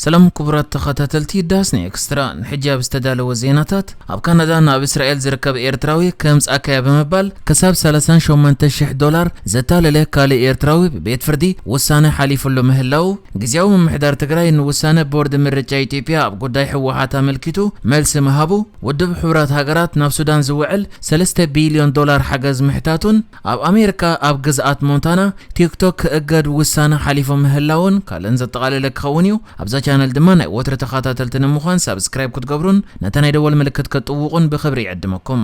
ሰላም ክቡራት ተኸታተልቲ ዳስኒ ኤክስትራ፣ ንሕጂ ኣብ ዝተዳለወ ዜናታት፣ ኣብ ካናዳ ናብ እስራኤል ዝርከብ ኤርትራዊ ከምጽኣካያ ብምባል ክሳብ ሰላሳን ሸሞንተ ሽሕ ዶላር ዘታለለ ካልእ ኤርትራዊ ብቤት ፍርዲ ውሳነ ሓሊፉሉ ምህላው፣ ግዝያዊ ምምሕዳር ትግራይ ንውሳነ ቦርድ ምርጫ ኢትዮጵያ ኣብ ጉዳይ ህወሓት ኣመልኪቱ መልሲ ምሃቡ፣ ውድብ ሕቡራት ሃገራት ናብ ሱዳን ዝውዕል ሰለስተ ቢልዮን ዶላር ሓገዝ ምሕታቱን፣ ኣብ ኣሜሪካ ኣብ ግዝኣት ሞንታና ቲክቶክ ክእገድ ውሳነ ሓሊፉ ምህላውን ካልእን ዘጠቓለለ ክኸውን እዩ። ኣብዛ ቻነል ድማ ናይ ወትሪ ተኸታተልቲ ንምዃን ሳብስክራይብ ክትገብሩን ነታ ናይ ደወል ምልክት ከጥውቑን ብኽብሪ ይዕድመኩም።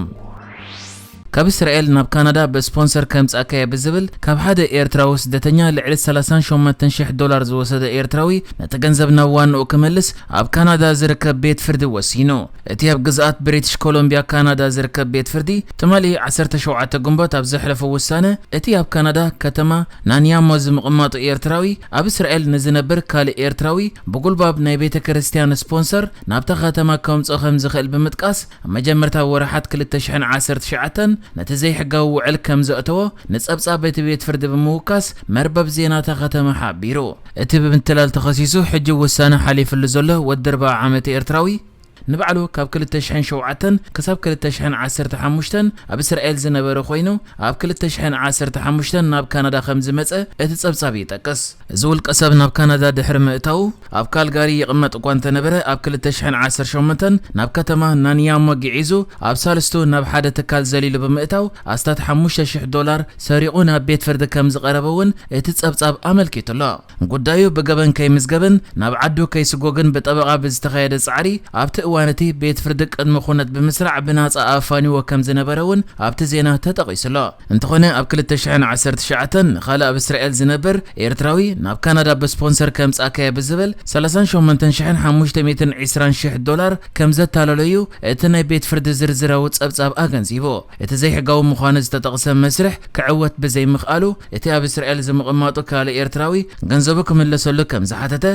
ካብ እስራኤል ናብ ካናዳ ብስፖንሰር ከምጻእካየ ብዝብል ካብ ሓደ ኤርትራዊ ስደተኛ ልዕሊ ሰላሳን ሸሞንተን ሽሕ ዶላር ዝወሰደ ኤርትራዊ ነቲ ገንዘብ ናብ ዋንኡ ክመልስ ኣብ ካናዳ ዝርከብ ቤት ፍርዲ ወሲኑ። እቲ ኣብ ግዝኣት ብሪቲሽ ኮሎምቢያ ካናዳ ዝርከብ ቤት ፍርዲ ትማሊ ዓሰርተ ሸውዓተ ግንቦት ኣብ ዘሕለፎ ውሳነ፣ እቲ ኣብ ካናዳ ከተማ ናንያሞ ዝምቕማጡ ኤርትራዊ ኣብ እስራኤል ንዝነብር ካልእ ኤርትራዊ ብጉልባብ ናይ ቤተ ክርስቲያን ስፖንሰር ናብታ ከተማ ከምጽኦ ከም ዝኽእል ብምጥቃስ፣ ኣብ መጀመርታ ወርሓት ክልተ ሽሕን ዓሰርተ ትሽዓተን ነቲ ዘይሕጋዊ ውዕል ከም ዘእተዎ ንጸብጻብ እቲ ቤት ፍርዲ ብምውካስ መርበብ ዜና እታ ከተማ ሓቢሩ። እቲ ብምትላል ተኸሲሱ ሕጂ ውሳነ ሓሊፍሉ ዘሎ ወዲ ኣርብዓ ዓመት ኤርትራዊ፣ ንባዕሉ ካብ ክልተ ሽሕን ሸውዓተን ክሳብ ክልተ ሽሕን ዓሰርተ ሓሙሽተን ኣብ እስራኤል ዝነበረ ኮይኑ፣ ኣብ ክልተ ሽሕን ዓሰርተ ሓሙሽተን ናብ ካናዳ ከም ዝመጸ እቲ ጸብጻብ ይጠቅስ። እዚ ውልቀ ሰብ ናብ ካናዳ ድሕሪ ምእታዉ፣ ኣብ ካልጋሪ ይቕመጥ እኳ እንተነበረ፣ ኣብ ክልተ ሽሕን ዓሰርተ ሸሞንተን ናብ ከተማ ናንያሞ ግዒዙ፣ ኣብ ሳልስቱ ናብ ሓደ ትካል ዘሊሉ ብምእታው፣ ኣስታት ሓሙሽተ ሽሕ ዶላር ሰሪቑ ናብ ቤት ፍርዲ ከም ዝቐረበ እውን እቲ ጸብጻብ ኣመልኪቱ ኣሎ። ጉዳዩ ብገበን ከይምዝገብን ናብ ዓዱ ከይስጎግን ብጠበቓ ብዝተኻየደ ጻዕሪ፣ ኣብቲ እዋን እቲ ቤት ፍርዲ ቅድመ ኩነት ብምስራዕ ብናጻ ኣፋንዎ ከም ዝነበረ እውን ኣብቲ ዜና ተጠቒሱ ኣሎ። እንተኾነ፣ ኣብ ክልተ ሽሕን ዓሰርተ ትሽዓተን ንኻልእ ኣብ እስራኤል ዝነብር ኤርትራዊ ናብ ካናዳ ብስፖንሰር ከምጻእካዮ ብዝብል ሰላሳን ሸሞንተን ሽሕን ሓሙሽተ ሚእትን ዕስራን ሽሕ ዶላር ከም ዘታለለዩ እቲ ናይ ቤት ፍርዲ ዝርዝራዊ ጸብጻብ ኣገንዚቡ። እቲ ዘይሕጋዊ ምዃኑ ዝተጠቕሰ መስርሕ ክዕወት ብዘይምኽኣሉ፣ እቲ ኣብ እስራኤል ዝምቕማጡ ካልእ ኤርትራዊ ገንዘቡ ክምለሰሉ ከም ዝሓተተ፣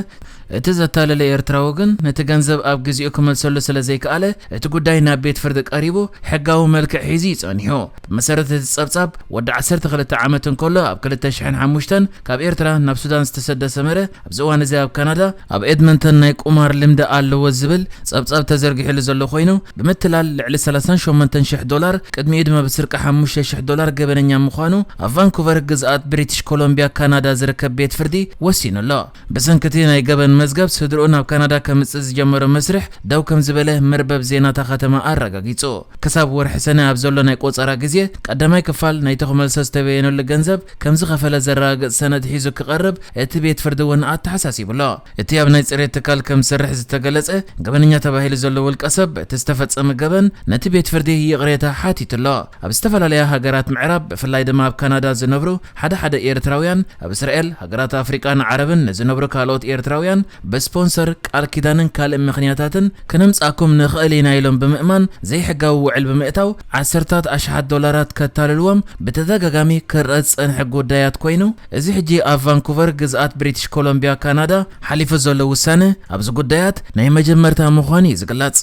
እቲ ዘታለለ ኤርትራዊ ግን ነቲ ገንዘብ ኣብ ግዜኡ ክመልሰሉ ስለ ዘይከኣለ፣ እቲ ጉዳይ ናብ ቤት ፍርዲ ቀሪቡ ሕጋዊ መልክዕ ሒዙ እዩ ጸኒሑ። ብመሰረት እቲ ጸብጻብ፣ ወዲ ዓሰርተ ክልተ ዓመት እንከሎ ኣብ ክልተ ሽሕን ሓሙሽተን ካብ ኤርትራ ናብ ሱዳን ዝተሰደ ሰመረ፣ ኣብዚ እዋን እዚ ኣብ ካናዳ ኣብ ኤድመንተን ናይ ቁማር ልምዲ ኣለዎ ዝብል ጸብጻብ ተዘርጊሕሉ ዘሎ ኮይኑ፣ ብምትላል ልዕሊ ሰላሳን ሸሞንተን ሽሕ ዶላር፣ ቅድሚኡ ድማ ብስርቂ ሓሙሽተ ሽሕ ዶላር ገበነኛ ምዃኑ ኣብ ቫንኩቨር ግዝኣት ብሪቲሽ ኮሎምቢያ ካናዳ ዝርከብ ቤት ፍርዲ ወሲኑ ኣሎ። ብሰንኪ እቲ ናይ ገበን መዝገብ ስድርኡ ናብ ካናዳ ከምጽእ ዝጀመሮ መስርሕ ደው ከም ዝበለ መርበብ ዜና እታ ከተማ ኣረጋጊጹ። ክሳብ ወርሒ ሰነ ኣብ ዘሎ ናይ ቆጸራ ግዜ፣ ቀዳማይ ክፋል ናይቲ ክመልሶ ዝተበየነሉ ገንዘብ ከም ዝኸፈለ ዘረጋግጽ ሰነድ ሒዙ ክቐርብ እቲ ቤት ፍርዲ እውን ኣተሓሳሲቡ ኣሎ። እቲ ኣብ ናይ ጽሬት ትካል ከም ዝሰርሕ ዝተገለጸ ገበነኛ ተባሂሉ ዘሎ ውልቀ ሰብ፣ እቲ ዝተፈጸመ ገበን ነቲ ቤት ፍርዲ ይቕሬታ ሓቲቱ ኣሎ። ኣብ ዝተፈላለያ ሃገራት ምዕራብ፣ ብፍላይ ድማ ኣብ ካናዳ ዝነብሩ ሓደ ሓደ ኤርትራውያን፣ ኣብ እስራኤል፣ ሃገራት ኣፍሪቃን ዓረብን ንዝነብሩ ካልኦት ኤርትራውያን ብስፖንሰር፣ ቃል ኪዳንን ካልእ ምኽንያታትን ከነምጽኣኩም ንኽእል ኢና ኢሎም ብምእማን ዘይሕጋዊ ውዕል ብምእታው ዓሰርታት ኣሽሓት ዶላራት ከታልልዎም ብተደጋጋሚ ክረአ ዝጸንሐ ጉዳያት ኮይኑ፣ እዚ ሕጂ ኣብ ቫንኩቨር ግዝኣት ብሪቲሽ ኮሎምቢያ ካናዳ ሓሊፉ ዘሎ ውሳነ ኣብዚ ጉዳያት ናይ መጀመርታ ምዃኑ እዩ ዝግለጽ።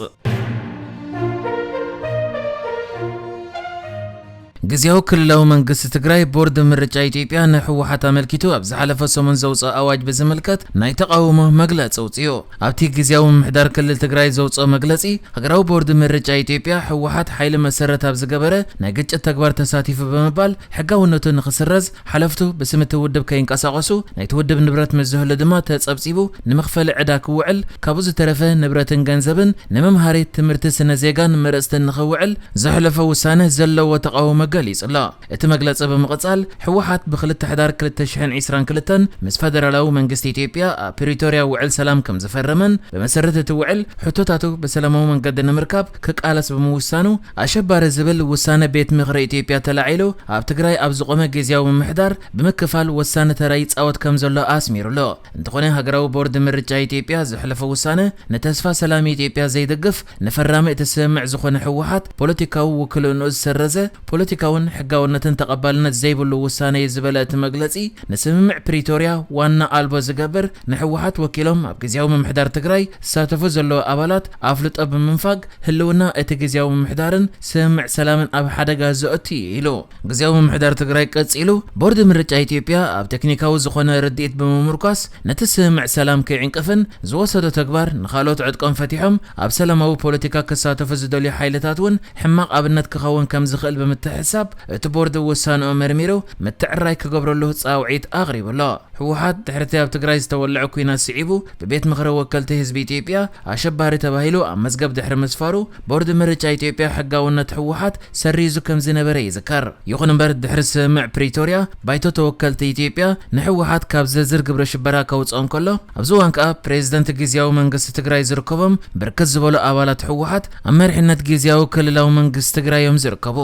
ግዝያዊ ክልላዊ መንግስቲ ትግራይ ቦርድ ምርጫ ኢትዮጵያ ንህወሓት ኣመልኪቱ ኣብ ዝሓለፈ ሰሙን ዘውፅኦ ኣዋጅ ብዝምልከት ናይ ተቓውሞ መግለፂ ኣውፅኡ። ኣብቲ ግዝያዊ ምምሕዳር ክልል ትግራይ ዘውፅኦ መግለፂ፣ ሃገራዊ ቦርድ ምርጫ ኢትዮጵያ ህወሓት ሓይሊ መሰረት ኣብ ዝገበረ ናይ ግጭት ተግባር ተሳቲፉ ብምባል ሕጋውነቱ ንኽስረዝ፣ ሓለፍቱ ብስም እቲ ውድብ ከይንቀሳቐሱ፣ ናይቲ ውድብ ንብረት ምስ ዝህሉ ድማ ተጸብጺቡ ንመኽፈሊ ዕዳ ክውዕል፣ ካብኡ ዝተረፈ ንብረትን ገንዘብን ንመምሃሪ ትምህርቲ ስነ ዜጋን መረጽትን ንኽውዕል ዘሕለፎ ውሳነ ዘለዎ ተቓውሞ ገሊጹ ኣሎ። እቲ መግለጺ ብምቕጻል፣ ህወሓት ብክልተ ሕዳር ክልተ ሽሕን ዕስራን ክልተን ምስ ፈደራላዊ መንግስቲ ኢትዮጵያ ኣብ ፕሪቶርያ ውዕል ሰላም ከም ዝፈረመን፣ ብመሰረት እቲ ውዕል ሕቶታቱ ብሰላማዊ መንገዲ ንምርካብ ክቃለስ ብምውሳኑ፣ ኣሸባሪ ዝብል ውሳነ ቤት ምኽሪ ኢትዮጵያ ተላዒሉ፣ ኣብ ትግራይ ኣብ ዝቖመ ግዝያዊ ምምሕዳር ብምክፋል ወሳኒ ተራ ይጻወት ከም ዘሎ ኣስሚሩ ኣሎ። እንተኾነ፣ ሃገራዊ ቦርድ ምርጫ ኢትዮጵያ ዘሕለፎ ውሳነ ንተስፋ ሰላም ኢትዮጵያ ዘይድግፍ፣ ንፈራሚ እቲ ስምምዕ ዝኾነ ህወሓት ፖለቲካዊ ውክልንኡ ዝሰረዘ፣ ፖለቲካዊ እውን ሕጋውነትን ተቐባልነት ዘይብሉ ውሳነ እዩ ዝበለ እቲ መግለጺ፣ ንስምምዕ ፕሪቶርያ ዋና ኣልቦ ዝገብር፣ ንህወሓት ወኪሎም ኣብ ግዝያዊ ምምሕዳር ትግራይ ዝሳተፉ ዘለዉ ኣባላት ኣፍልጦ ብምንፋግ ህልውና እቲ ግዝያዊ ምምሕዳርን ስምምዕ ሰላምን ኣብ ሓደጋ ዘእቱ እዩ ኢሉ። ግዝያዊ ምምሕዳር ትግራይ ቀጺሉ፣ ቦርድ ምርጫ ኢትዮጵያ ኣብ ቴክኒካዊ ዝኾነ ርድኢት ብምምርኳስ ነቲ ስምምዕ ሰላም ከይዕንቅፍን ዝወሰዶ ተግባር ንኻልኦት ዕጥቆም ፈቲሖም ኣብ ሰላማዊ ፖለቲካ ክሳተፉ ዝደልዩ ሓይልታት እውን ሕማቕ ኣብነት ክኸውን ከም ዝኽእል ብምትሕሳብ እቲ ቦርድ ውሳንኡ መርሚሩ ምትዕራይ ክገብረሉ ጻውዒት ኣቕሪቡ ኣሎ። ህወሓት ድሕርቲ ኣብ ትግራይ ዝተወለዐ ኲናት ስዒቡ ብቤት ምኽሪ ወከልቲ ህዝቢ ኢትዮጵያ ኣሸባሪ ተባሂሉ ኣብ መዝገብ ድሕሪ ምስፋሩ ቦርድ ምርጫ ኢትዮጵያ ሕጋውነት ህወሓት ሰሪዙ ከም ዝነበረ ይዝከር። ይኹን እምበር ድሕሪ ስምምዕ ፕሪቶርያ ባይቶ ተወከልቲ ኢትዮጵያ ንህወሓት ካብ ዝርዝር ግብረ ሽበራ ከውፅኦ እንከሎ ኣብዚ እዋን ከኣ ፕሬዝደንት ግዝያዊ መንግስቲ ትግራይ ዝርከቦም ብርክት ዝበሉ ኣባላት ህወሓት ኣብ መሪሕነት ግዝያዊ ክልላዊ መንግስቲ ትግራይ እዮም ዝርከቡ።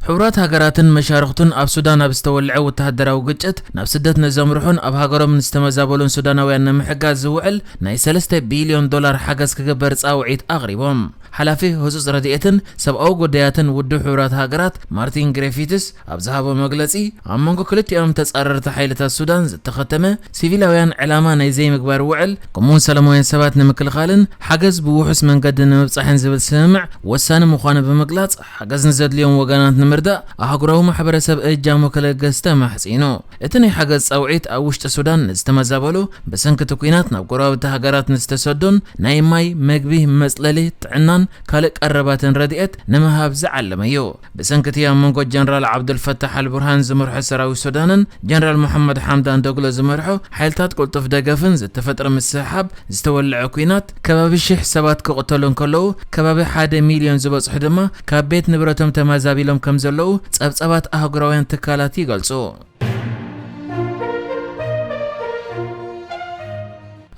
ሕቡራት ሃገራትን መሻርኽቱን ኣብ ሱዳን ኣብ ዝተወልዐ ወተሃደራዊ ግጭት ናብ ስደት ንዘምርሑን ኣብ ሃገሮም ንዝተመዛበሉን ሱዳናውያን ንምሕጋዝ ዝውዕል ናይ ሰለስተ ቢልዮን ዶላር ሓገዝ ክግበር ጻውዒት ኣቕሪቦም። ሓላፊ ህጹጽ ረድኤትን ሰብኣዊ ጉዳያትን ውድብ ሕቡራት ሃገራት ማርቲን ግሪፊትስ ኣብ ዝሃቦ መግለጺ፣ ኣብ መንጎ ክልቲኦም ተጻረርቲ ሓይልታት ሱዳን ዝተኸተመ ሲቪላውያን ዕላማ ናይ ዘይምግባር ውዕል፣ ከምኡውን ሰላማውያን ሰባት ንምክልኻልን ሓገዝ ብውሑስ መንገዲ ንምብጻሕን ዝብል ስምምዕ ወሳኒ ምዃኑ ብምግላጽ፣ ሓገዝ ንዘድልዮም ወገናት ንምርዳእ ኣህጉራዊ ማሕበረሰብ እጃሙ ክለግስ ተማሕጺኑ። እቲ ናይ ሓገዝ ጻውዒት ኣብ ውሽጢ ሱዳን ንዝተመዛበሉ፣ ብሰንኪ እቲ ኲናት ናብ ጎረባብቲ ሃገራት ንዝተሰዱን ናይ ማይ፣ መግቢ፣ መጽለሊ፣ ጥዕናን ካልእ ቀረባትን ረድኤት ንምሃብ ዝዓለመ እዩ። ብሰንኪ እቲ ኣብ መንጎ ጀነራል ዓብዱልፈታሕ ኣልቡርሃን ዝመርሖ ሰራዊት ሱዳንን ጀነራል መሓመድ ሓምዳን ዶግሎ ዝመርሖ ሓይልታት ቅልጡፍ ደገፍን ዝተፈጥረ ምስሕሓብ ዝተወልዐ ኲናት፣ ከባቢ ሽሕ ሰባት ክቕተሉ እንከለዉ፣ ከባቢ ሓደ ሚልዮን ዝበጽሑ ድማ ካብ ቤት ንብረቶም ተማዛቢሎም ከም ዘለዉ ጸብጻባት ኣህጉራውያን ትካላት ይገልጹ።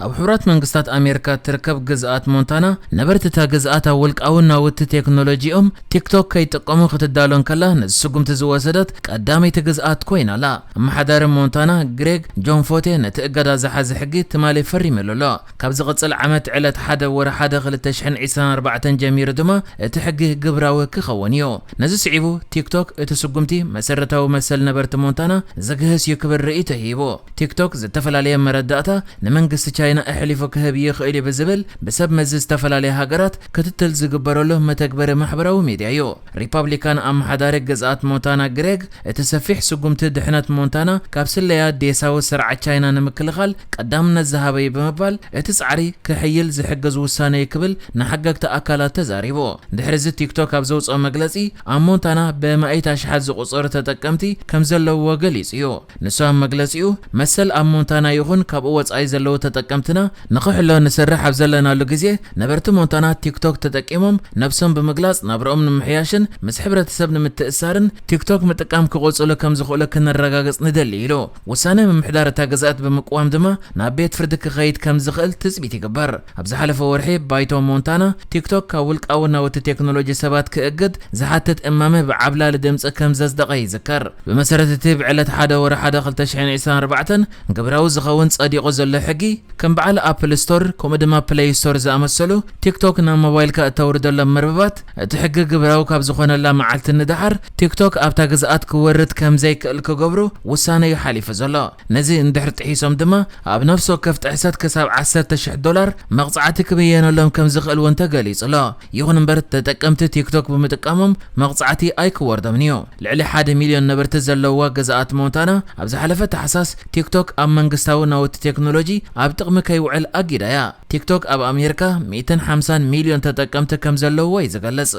ኣብ ሕቡራት መንግስታት ኣሜሪካ እትርከብ ግዝኣት ሞንታና፣ ነበርቲ እታ ግዝኣት ኣብ ውልቃዊ ናውቲ ቴክኖሎጂኦም ቲክቶክ ከይጥቀሙ ክትዳሎ እንከላ፣ ነዚ ስጉምቲ ዝወሰደት ቀዳመይቲ ግዝኣት ኮይና ኣላ። ኣመሓዳሪ ሞንታና ግሬግ ጆን ፎቴ ነቲ እገዳ ዝሓዘ ሕጊ ትማሊ ፈሪምሉ ኣሎ። ካብ ዝቕጽል ዓመት ዕለት ሓደ ወርሒ ሓደ ክልተ ሽሕን ዕስራን ኣርባዕተን ጀሚሩ ድማ እቲ ሕጊ ግብራዊ ክኸውን እዩ። ነዚ ስዒቡ ቲክቶክ እቲ ስጉምቲ መሰረታዊ መሰል ነበርቲ ሞንታና ዝግህስ እዩ ክብል ርእይቶ ሂቡ። ቲክቶክ ዝተፈላለየ መረዳእታ ንመንግስቲ ቻይና ኣሕሊፉ ክህብ ይኽእል እዩ ብዝብል ብሰብ መዚ ዝተፈላለያ ሃገራት ክትትል ዝግበረሉ መተግበሪ ማሕበራዊ ሚድያ እዩ። ሪፓብሊካን ኣመሓዳሪ ግዝኣት ሞንታና ግሬግ እቲ ሰፊሕ ስጉምቲ ድሕነት ሞንታና ካብ ስለያ ዴሳዊ ስርዓት ቻይና ንምክልኻል ቀዳምነት ዝሃበ እዩ ብምባል እቲ ጻዕሪ ክሕይል ዝሕግዝ ውሳነ እዩ ክብል ንሓገግቲ ኣካላት ተዛሪቡ። ድሕሪ እዚ ቲክቶክ ኣብ ዘውፅኦ መግለፂ ኣብ ሞንታና ብኣማኢት ኣሽሓት ዝቑጸሩ ተጠቀምቲ ከም ዘለውዎ ገሊጹ እዩ። ንሱ ኣብ መግለጺኡ፣ መሰል ኣብ ሞንታና ይኹን ካብኡ ወጻኢ ዘለዉ ተጠቀምትና ንኽሕሎ ንሰርሕ ኣብ ዘለናሉ ግዜ፣ ነበርቲ ሞንታና ቲክቶክ ተጠቂሞም ነብሶም ብምግላጽ ናብርኦም ንምምሕያሽን ምስ ሕብረተሰብ ንምትእሳርን ቲክቶክ ምጥቃም ክቕጽሉ ከም ዝኽእሉ ክነረጋግጽ ንደሊ ኢሉ። ውሳነ ምምሕዳር እታ ግዝኣት ብምቅዋም ድማ ናብ ቤት ፍርዲ ክኸይድ ከም ዝኽእል ትጽቢት ይግበር። ኣብ ዝሓለፈ ወርሒ ባይቶ ሞንታና ቲክቶክ ካብ ውልቃዊ ናውቲ ቴክኖሎጂ ሰባት ክእግድ ዝሓትት እማመ ብዓብላሊ ድምጺ ከም ዘጽደቐ ይዝከር። ብመሰረት እቲ ብዕለት ሓደ ወርሒ ሓደ ክልተ ሽሕን ዕስራን ኣርባዕተን ግብራዊ ዝኸውን ጸዲቑ ዘሎ ሕጊ፣ ከም በዓል ኣፕል ስቶር ከምኡ ድማ ፕለይ ስቶር ዝኣመሰሉ ቲክቶክ ናብ ሞባይልካ እተውርደሎም መርበባት፣ እቲ ሕጊ ግብራዊ ካብ ዝኾነላ መዓልቲ ንደሓር ቲክቶክ ኣብታ ግዝኣት ክወርድ ከም ዘይክእል ክገብሩ ውሳነ እዩ ሓሊፉ ዘሎ። ነዚ እንድሕር ጥሒሶም ድማ ኣብ ነፍሲ ወከፍ ጥሕሰት ክሳብ ዓሰርተ ሽሕ ዶላር መቕጻዕቲ ክብየነሎም ከም ዝኽእል እውን ተገሊጹ ኣሎ። ይኹን እምበር ተጠቀምቲ ቲክቶክ ብምጥቃሞም መቕጻዕቲ ኣይክወርዶምን እዩ። ልዕሊ ሓደ ሚልዮን ነበርቲ ዘለውዋ ግዝኣት ሞንታና ኣብ ዝሓለፈ ታሕሳስ ቲክቶክ ኣብ መንግስታዊ ናውቲ ቴክኖሎጂ ኣብ ጥቕሚ ከይውዕል ኣጊዳ እያ። ቲክቶክ ኣብ ኣሜሪካ ሚእትን ሓምሳን ሚልዮን ተጠቀምቲ ከም ዘለውዎ እዩ ዝገልጽ።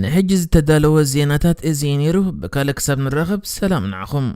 ንሕጂ ዝተዳለወ ዜናታት እዚ እዩ ነይሩ። ብካልእ ክሳብ ንራኸብ ሰላም ንዓኹም።